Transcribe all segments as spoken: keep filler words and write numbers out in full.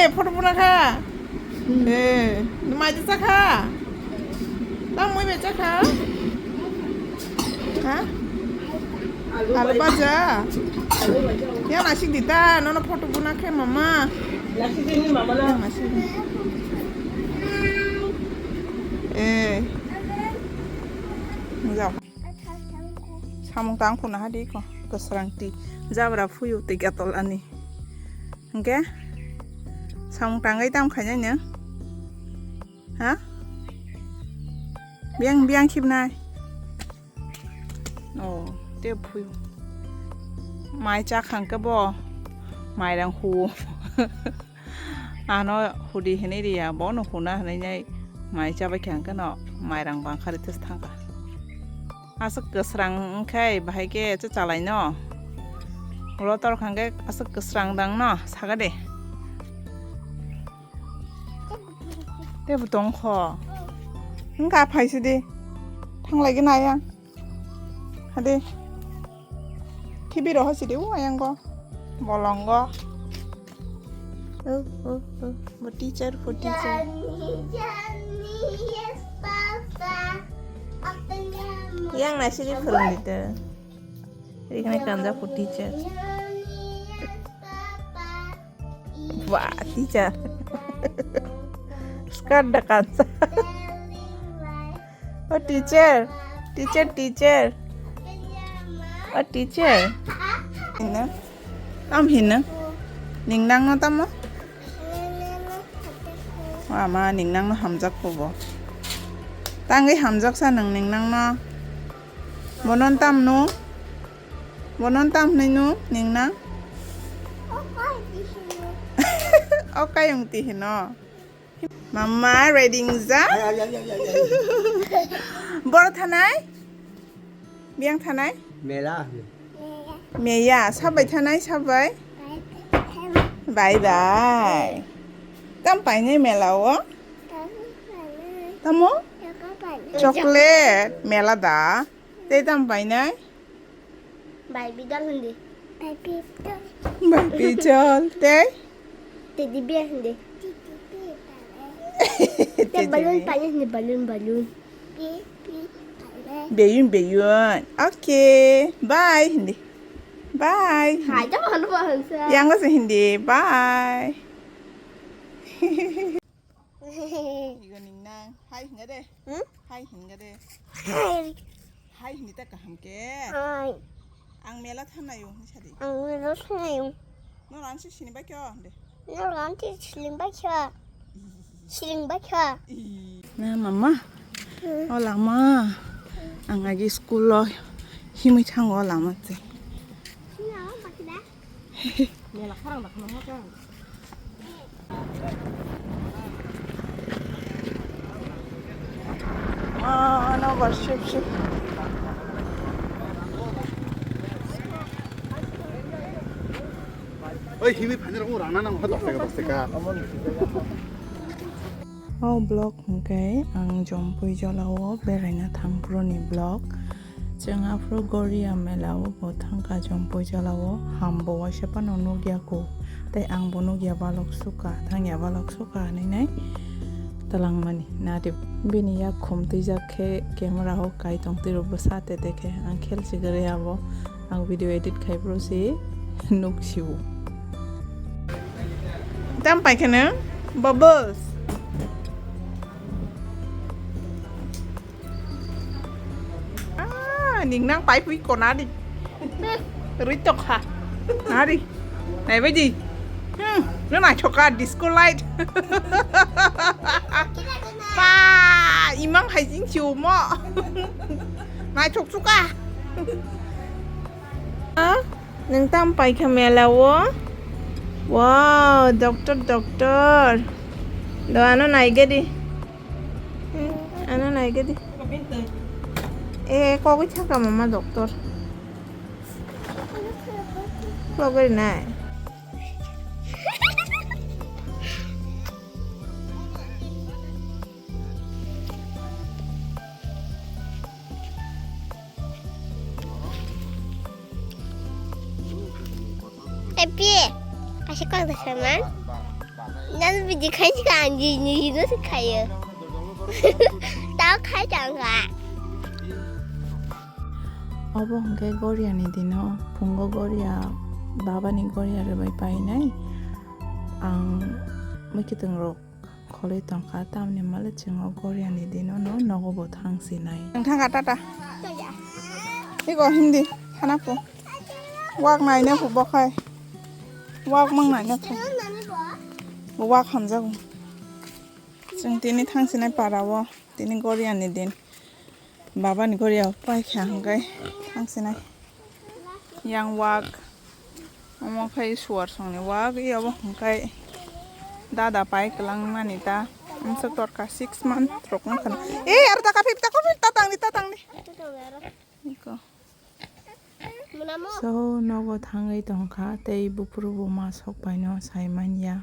Eh, photo buna kha. Eh, mai cha kha. Tam moi be cha kha. Ha? Alu baja. Ya nasi dita, nono photo buna khe mama. Nasi dini mama na. Ya nasi dini. Eh. Jao. Samung tang phuna hadi ko. Kwsrang ti. Jabra phuyu ti gatol ani. Hingke samung tangwi tam khainai nw? Ha? Biyang, biyang khibnai. Oh, te phuyu. Mai cha khang ke bo. Mairang hu. Ano hudi hinui riya, bo no huna hinui nai. Mai cha bai khang ke no. Mairang bang khari tes thangka. Aswk kwsrang wngkhe bahai khe cha chalai no. Ulo tor khangkhe aswk kwsrang dang no, saga de. Tebo tong kho. Wngkha phaisidi. Thanglai gana yang. Hadi. T V roho sidi u ayango. Bolongo. Oh, oh, oh. Bo teacher, bo teacher. Johnny, Johnny, yes, Papa. Apa nama? Yang nasi di phwrwng di ta. Ri kana kanja bo teacher. Johnny, yes, Papa. Wah, teacher. Skirt da kanja. Telling lies. Oh, teacher. Teacher, teacher. Oh, teacher. Hino. Tam hino. Ning nang no tamo? Wa ma ning nang no hamjak ko bo. Tangwi hamjak sa nang ning nang no. Bonon tam no. Bonon tam nai no ning nang. O kayong ti hino. Mama, ready wngja? Ay, ay, ay, ay, ay, ay. Boro thanai? Biyang thanai? Mela. Meya, sabai thanai, sabai? Bye bye. Tam painai mela o? Tamo? Chocolate. Mela da. Tei tam painai? Barbie doll hindi. Barbie doll. Barbie doll. Tei? Teddy bear hindi. Teddy bear. Tei balloon painai hindi, balloon, balloon. Beyun, beyun. Okay. Bye hindi. Bye. Hai, tamo hanu ba hansa. Yang ko se hindi. Bye. Igo ning nang. Hai hinga de. Hmm? Hai hinga de. Hai. Hai hinita kaham ke. Hai. Ang mela thanai o hinsa di. Ang mela thanai o. No ran si sini ba kyo de. No ran si sini ba kyo. Sini ba kyo. Na mama. Hmm. O lama. Ang agi school lo himui thango o lama te. Sini o ba kida. Ah, no, ba, ship, ship. Oi, himui phani rok rana nang ha, dos taka, dos taka. O vlog hwnkhe ang Jompui Jolao beraina thangphuru ni vlog. Chwng aphuru Goria mela o bo thangkha Jompui Jolao, ham bo waisa phano nukya kho. Tei ang bo nukya balok sukha, thangya balok sukha hinwi nai twlangmani. Nadi bini yak khum twijak khe camera o kai tong twi rw bwsa te te khe ang khel si kwrwi abo. Ang video edit khai phuru si nuk sibu. Tam paikha nang bubbles. Ah, ning nang pai pui kona di. Hmm, rui tok ha. Nari. Nai bai di. Hmm, no nai choka disco light. Pa, imang hai jing chiu mo. Nai chok chuka. Ah, nang tam pai kha mela o. Wow, doctor, doctor. Do ano nai gadi. Hmm, ano nai gadi. Eh, kogwi thaka mama doctor. Kogwi nai. Epi, kasih kau dah sama. Nang bidi khai ka ang di ni no se khayo. Ta khai tang ka. Obo hwnkhe Goriani dino, phungo Goria, babani Goria rwbai painai. Ang mwkhwtwng rok kholwi tongkha, tamni male chwng o Goriani dino no nogo bo thang sinai. Nwng thang kha tata. Ego hindi, khana po. Wak naina po bokhai. Wak mang naina po. Wak hamjago. Chwng tini thang sinai para o, tini Goriani din. Babani Goria paikha hwnkhe thang sinai. Yang wak. Omo khai suar songni wak, iya bo hwnkhe dada pai kwlangmani ta. Amsa torkha six month rok wngkha. Ei, aro ta kaphip, ta kaphip, ta tangdi, ta tangdi. Iko. So, nogo thangwi tongkha, tei buphuru buma sok paino sai manya.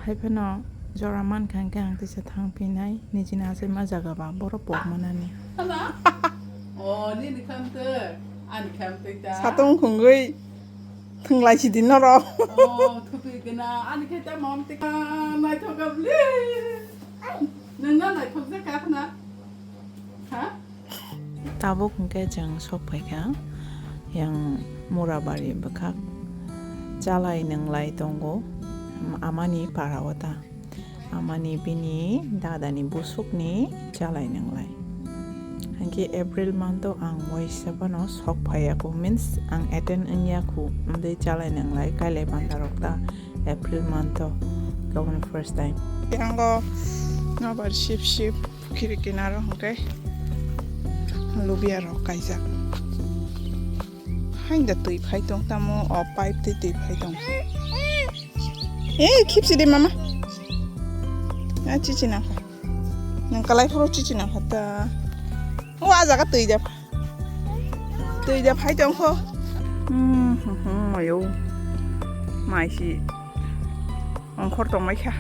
Hai phano jora mankha hwnkhe ang teisa thang phinai, nijini achaima jaga ba borok pok manani. Oh, nini khamtwi, ani khamtwi ta. Satung khungwi thwnglai sidi norok. Oh, thupi gana, ani khe ta mom tika naithok abli. Nangna naithok je kakhna. Ha? Tabuk hwnkhe chwng sok phaikha yang Murabari bwkhak, chalai nwnglai tongo amani para o ta, amani bini dadani busukni chalai nwnglai. Hwnkhe April month o ang waisa phano sok phaiya khu, means ang attend wngya khu, amtwi chalai nwnglai kailai panda rok ta April month o, kaboni first time. Yango nobar sip sip. Pukhiri kinaro hwnkhe lubia rok kaijak. Hain da twi phai tong tamo, o pipe twi twi phai tong. Eh, khipsi de mama. A chichi nangkha. Nang kalai phuru chichi nangkha ta. O a jaga twi da. Twi da phai tong kho. Hmm, hmm, hmm, mayo. Mai si. Ongkhor tong mai kha.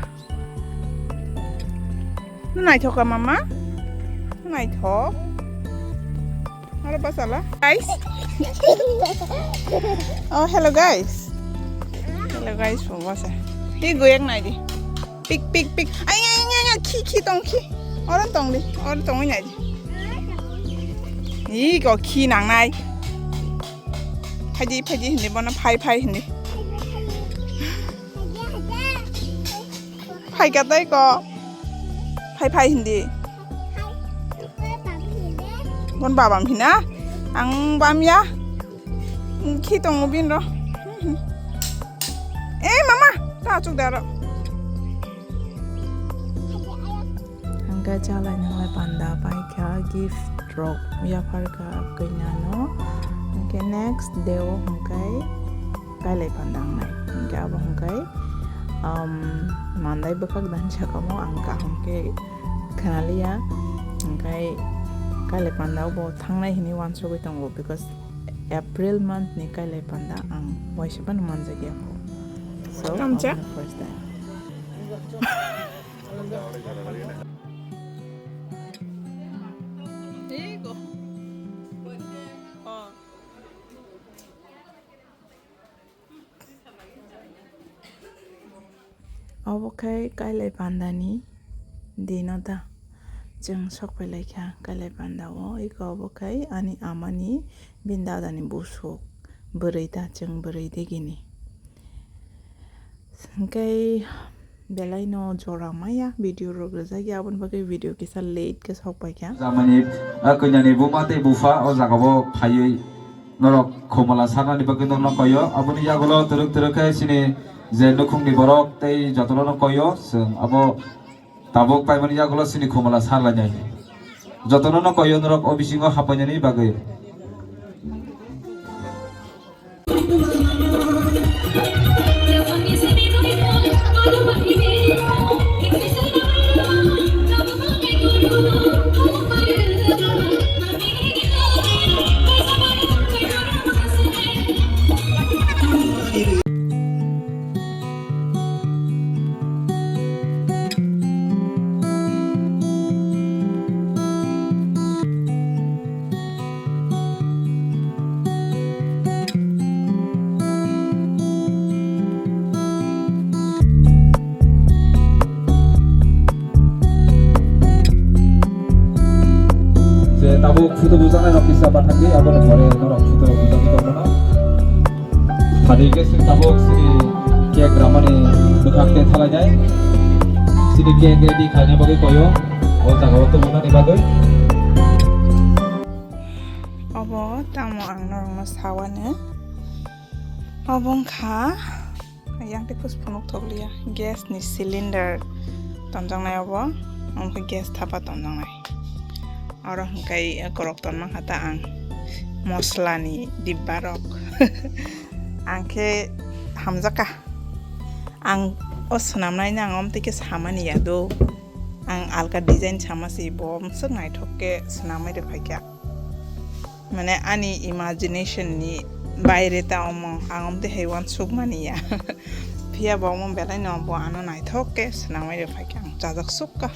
Naithok ka mama? Naithok. Aro basala. Guys. Oh, hello guys. Hello guys, phungo se. Ti goyang nai di. Pik, pik, pik. Ai, ai, ai, ai, khi, khi tong, khi. Oro tong di. Oro tongwi nai di. Ih, ko khi nang nai. Phaidi, phaidi hindi, bono phai, phai hindi. Phaikha tei ko. Phai phai hindi. Bon babam hina. Ang bam ya. Khi tongo bin ro. Eh mama, ta chuk daro. Hingke chalai nanglai panda paikha gift rok yapharkha kanya no. Hingke next day o hingke kailai panda wngnai. Hingke abo hingke, um, mandai bwkhak dan sakamo ang kaham khe khnaliya. Hingke kailai panda bo thangnai hinwi wansugwi tongo, because April month ni kailai panda ang waisa phano manjakya kho. So, kamcha? Aboni first time. Obo khe kailai pandani dino da chwng sok phai lai kha kailai panda o. Eko obo khe ani amani bini dadani busuk bwrwi da, chwng bwrwi digini. Hwnkhe belai no jora maya video rok rijak ya, aboni bagwi video kisa late khe sok pai kha. Jamani, a, konyani buma tei bupha o jaga o phaiwi norok khumala sarnani bagwi norokno koyo. Aboni yagulo twrwk twrwk khe chini je nukhungni borok tei jotono no koyo. Chwng abo tabuk paimani yagulo chini khumala sarlainai. Jotono no koyo norok o bisingo hapainani bagwi. Photo bujaknai rok kisa bathakdi, aboni pore norok photo bujagwi tongmano. Phadi khe sini tabuk sini cake ramani bwkhak tei thalainai. Sini cake ready khlaina bagwi koyo o jagao tubunani bagwi. Obo tamo ang norokno sawani. Obo wngkha. Yang tei kus phunuk thokliya, gas ni cylinder tonjaknai obo, omo khe gas thapa tonjaknai. Oro hwnkhe korok tonma kha ta ang, mosla ni dibba rok. Ang khe hamjakha, ang o swnamnai no ang omtwi khe samani ya do, ang alka design sama se bo, omswk naithok khe swnamwi rw phaikha. Mane ani imagination ni baire ta omo, ang omtwi hai uansuk mani ya. Phiya bo omo belai no bo ano naithok khe swnamwi rw phaikha, ang chajak suk kha.